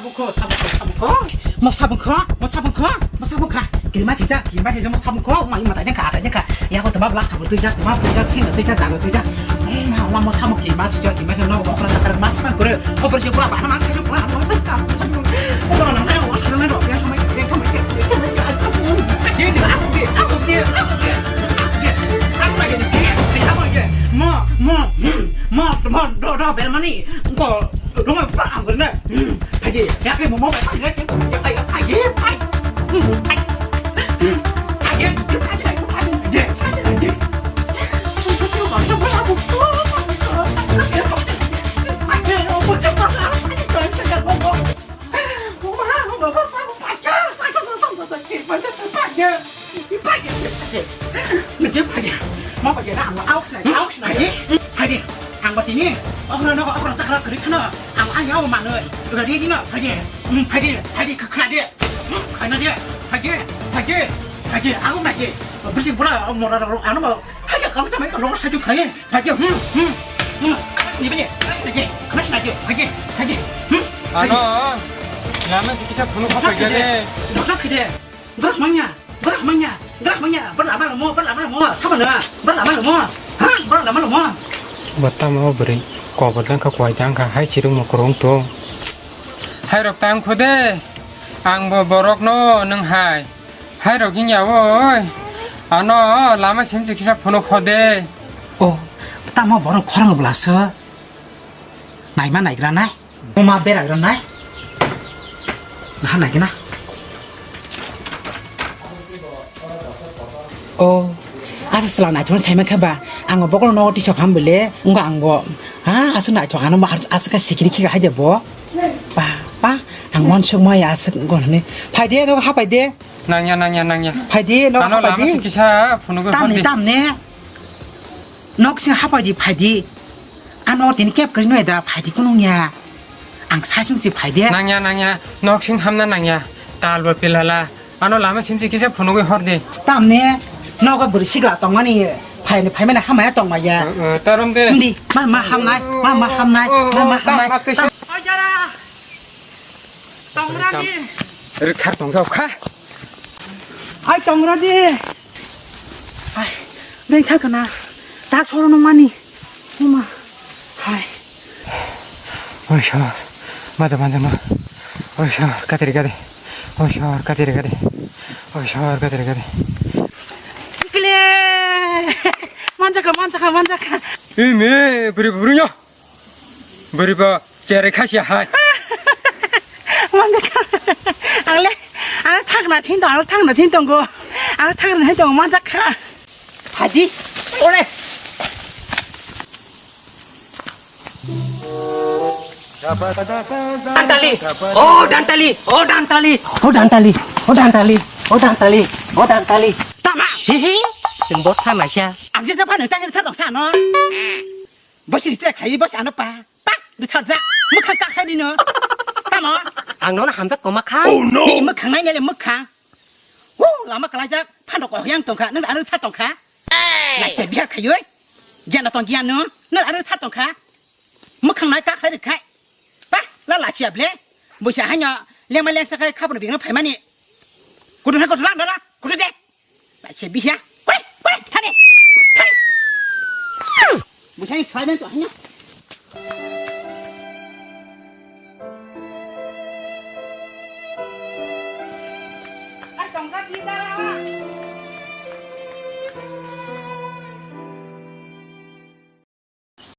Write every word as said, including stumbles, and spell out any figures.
Sabukho, sabukho, sabukho. Mo sabukho, mo sabukho, mo sabukha. Kirima chija, kirima chija, mo sabukho. Mai matai jengkha, atai jengkha. Yago tama blak tabo tuijak, tama tuijak, sino tuijak, dano tuijak. Eh, ma, ma, mo sabuk kirima chija, kirima chija, no, okra sakar mas pan kore. Okra si pura, bana mas kaju pura, mas kaju. Okra nang nang, okra nang nang, yang kamai, yang kamai, yang kamai, yang kamai. Ye, ye, aku ye, aku ye, aku ye, aku ye. Aku lagi ni, aku ye. Mo, mo, hmm, mo, mo, do, do, bermani. Ko, do, mo, pa, aku ni. Hmm, aje, ya, ke, mo, mo, pa, pa, ya, ke, ya, pa, ya, pa, ye, pa. Hmm, pa. Hmm, pa, ye, pa, ye, pa, ye, pa, ye, pa, ye. Phaidi, phaidi, phaidi. Ang bo tini, okra nogo okra chakra kwrwi kheno, ang ani abo manwi. Ready no, phaidi. Hmm, phaidi, phaidi, khna di. Hmm, khna di. Phaidi, phaidi, phaidi. Ang naidi. Bisi bura mora rok ano bo. Phaidi, kamo chamai ko rok sai tu khai. Phaidi, hmm, hmm, hmm. Ni bini, khna sina di, khna sina di. Phaidi, phaidi. Hmm. Ano, lama si kisa phunu kha phaidi. Doktor khide. Bwrwk manya, bwrwk manya, bwrwk manya, bwrwk lama lomo, bwrwk lama lomo, tamo na, bwrwk lama lomo, ha, bwrwk lama lomo. Bwtamo bwrwi kobor jang kha, kwai jang kha, hai chirung mo kwrwng to. Hai rok tang kho de, ang bo borok no nwng hai. Hai rok hing ya oi, ano lama sim si kisa phunuk kho de. O, tamo borok khorang bwla se. Naima naigra nai. Moma bera gra nai. Naha nai gina. O, asa sala naithok sai mankha ba. Ang bokol no tisok ham bele. Unga ang bo. Ha, asa naithok ano ma asa ka sikiri khika hai de bo. Pa, pa, ang mon suk mai asa go ne. Phai de no ha phai de. Nangya, nangya, nangya. Phai de no ha phai de. Ano lama si kisa phunuk kho de. Tam ne, tam ne. Nok sing hapai di phai di. Ano tini kep kari noi da phai di kunu ya. Ang sai sung si phai de. Nangya, nangya. Nok sing hamna nangya. Tal bo pilala. Ano lama sim si kisa phunugwi hor di. Tam ne. Nogo bwrwi sigla tong mani. Phai ni phai mani hamaya tong maya. Eh, eh, tarom de. Ndi. Ma, ma hamnai. Ma, ma hamnai. Ma, ma hamnai. Tam, tam, tam. Oi jara. Tong ra di. Rikthar tong jao kha. Ai, tong ra di. Ai, beng tha kana. Tak soro no mani. Mama. Hai. Oi, sor. Mata mata ma. Oi, sor. Kateri kade. Oi, sor. Kateri kade. Oi, sor. Kateri kade. Ikle. Manjaka, manjaka, manjaka. Ih, me, beri beri nya. Bwrwi bo cherai kha sia hai. Manjak kha. Ang le, ang thangna thin tong, ang thangna thin tongo. Ang thangna thin tongo, manjak kha. Hadi, ore. Dantali, oh Dantali, oh Dantali, oh Dantali, oh Dantali, oh Dantali, oh Dantali. Tama. Hihi. Teng bot tha maisa. Ang je sa pa nang tang sa dong sa no. Bosi ri tre khai, bosi ano pa. Pa, ri char ja. Mukhang ka khai ni no. Tamo? Ang no hamjak koma kha. Oh no. Ni mukhang nai le mukhang. Wu, lama kala jak. Phando ko yang tong kha. Nang aro cha tong kha. Hey. Lai che biha khai oi. Gian tong gian no. Nang aro cha tong kha. Mukhang nai ka khai ri khai. Pa, la la chia ble. Bosi ha nya. Leng ma leng sa khai kha bo bing no phai mani. Kudu ha kudu lang dala. Kudu de. Bai se bihya. Kore, kore, thani. Thani. Buchani saimen to hanya. Ai tongka di dara.